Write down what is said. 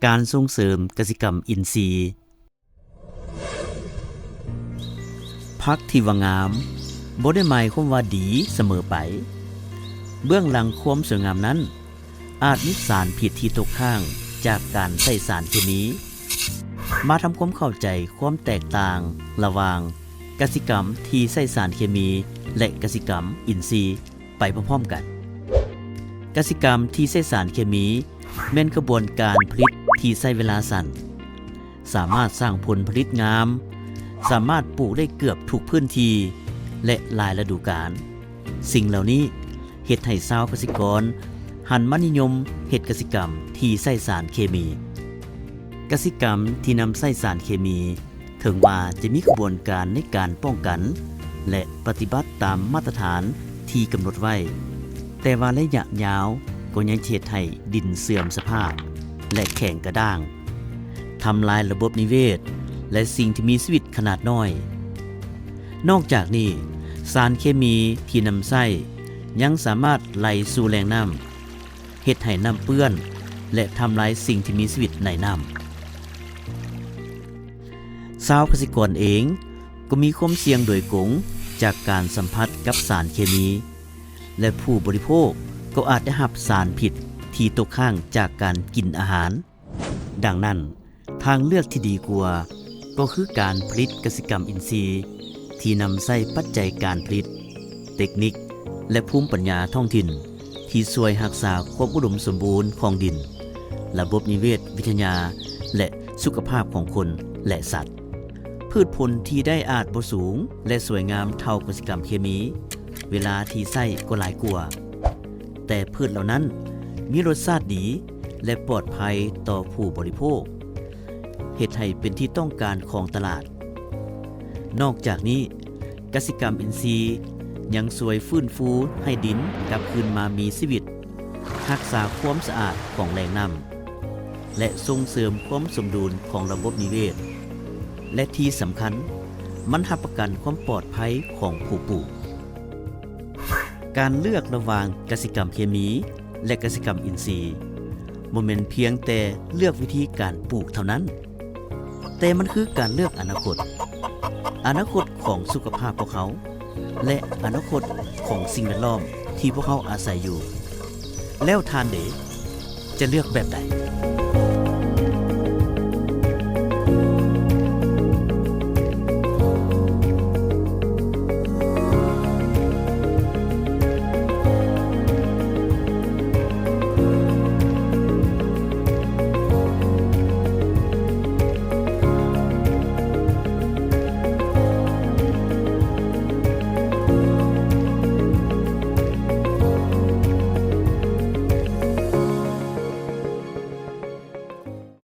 ການສົ່ງເສີມກະສິກຳອິນຊີ. ຜັກທີ່ວ່າງາມບໍ່ໄດ້ໝາຍຄວາມວ່າດີສະເໝີໄປ. ເບື້ອງຫຼັງຄວາມສວຍງາມນັ້ນ ອາດມີສານພິດທີ່ຕົກຄ້າງຈາກການໃຊ້ສານເຄມີ. ມາທຳຄວາມເຂົ້າໃຈຄວາມແຕກຕ່າງລະຫວ່າງກະສິກຳທີ່ໃຊ້ສານເຄມີ ແລະ ກະສິກຳອິນຊີໄປພ້ອມໆກັນ. ກະສິກຳທີ່ໃຊ້ສານເຄມີແມ່ນຂະບວນການຜະລິດທີ່ໃຊ້ເວລາສັ້ນ, ສາມາດສ້າງຜົນຜະລິດງາມ, ສາມາດປູກໄດ້ເກືອບທຸກພື້ນທີ່ ແລະ ຫຼາຍລະດູການ. ສິ່ງເຫຼົ່ານີ້ເຮັດໃຫ້ຊາວກະສິກອນຫັນມານິຍົມເຮັດກະສິກຳທີ່ໃຊ້ສານເຄມີ. ກະສິກຳທີ່ນຳໃຊ້ສານເຄມີ ເຖິງວ່າຈະມີຂະບວນການໃນການປ້ອງກັນ ແລະ ປະຕິບັດຕາມມາດຕະຖານທີ່ກຳນົດໄວ້, ແຕ່ວ່າໄລຍະຍາວກໍຍັງຈະເຮັດໃຫ້ດິນເສື່ອມສະພາບ ແລະ ແຂງກະດ້າງ, ທຳລາຍລະບົບນິເວດ ແລະ ສິ່ງທີ່ມີຊີວິດຂະໜາດນ້ອຍ. ນອກຈາກນີ້, ສານເຄມີທີ່ນຳໃຊ້ຍັງສາມາດໄຫຼສູ່ແຫຼ່ງນ້ຳ, ເຮັດໃຫ້ນ້ຳເປື້ອນ ແລະ ທຳລາຍສິ່ງທີ່ມີຊີວິດໃນນ້ຳ. ຊາວກະສິກອນເອງກໍມີຄວາມສ່ຽງໂດຍກົງຈາກການສຳຜັດກັບສານເຄມີ ແລະ ຜູ້ບໍລິໂພກກໍອາດໄດ້ຮັບສານພິດທີ່ຕົກຄ້າງຈາກການກິນອາຫານ. ດັ່ງນັ້ນ, ທາງເລືອກທີ່ດີກວ່າກໍຄືການຜະລິດກະສິກຳອິນຊີທີ່ນຳໃຊ້ປັດໄຈການຜະລິດ, ເຕັກນິກ ແລະ ພູມປັນຍາທ້ອງຖິ່ນທີ່ຊ່ວຍຮັກສາຄວາມອຸດົມສົມບູນຂອງດິນ, ລະບົບນິເວດວິທະຍາ ແລະ ສຸຂະພາບຂອງຄົນ ແລະ ສັດ. ພືດຜົນທີ່ໄດ້ອາດບໍ່ສູງ ແລະ ສວຍງາມເທົ່າກະສິກຳເຄມີ, ເວລາທີ່ໃຊ້ກໍຫຼາຍກວ່າ, ແຕ່ພືດເຫຼົ່ານັ້ນມີລົດຊາດດີ ແລະ ປອດໄພຕໍ່ຜູ້ບໍລິໂພກ, ເຮັດໃຫ້ເປັນທີ່ຕ້ອງການຂອງຕະຫຼາດ. ນອກຈາກນີ້, ກະສິກຳອິນຊີຍັງຊ່ວຍຟື້ນຟູໃຫ້ດິນກັບຄືນມາມີຊີວິດ, ຮັກສາຄວາມສະອາດຂອງແຫຼ່ງນ້ຳ ແລະ ສົ່ງເສີມຄວາມສົມດຸນຂອງລະບົບນິເວດ ແລະ ທີ່ສຳຄັນ, ມັນຮັບປະກັນຄວາມປອດໄພຂອງຜູ້ປູກ. ການເລືອກລະຫວ່າງກະສິກຳເຄມີ ແລະ ກະສິກຳອິນຊີ ບໍ່ແມ່ນພຽງແຕ່ເລືອກວິທີການປູກເທົ່ານັ້ນ, ແຕ່ມັນຄືການເລືອກອະນາຄົດ, ອະນາຄົດຂອງສຸຂະພາບພວກເຮົາ ແລະ ອະນາຄົດຂອງສິ່ງແວດລ້ອມທີ່ພວກເຮົາອາໄສຢູ່. ແລ້ວທ່ານເດ ຈະເລືອກແບບໃດ?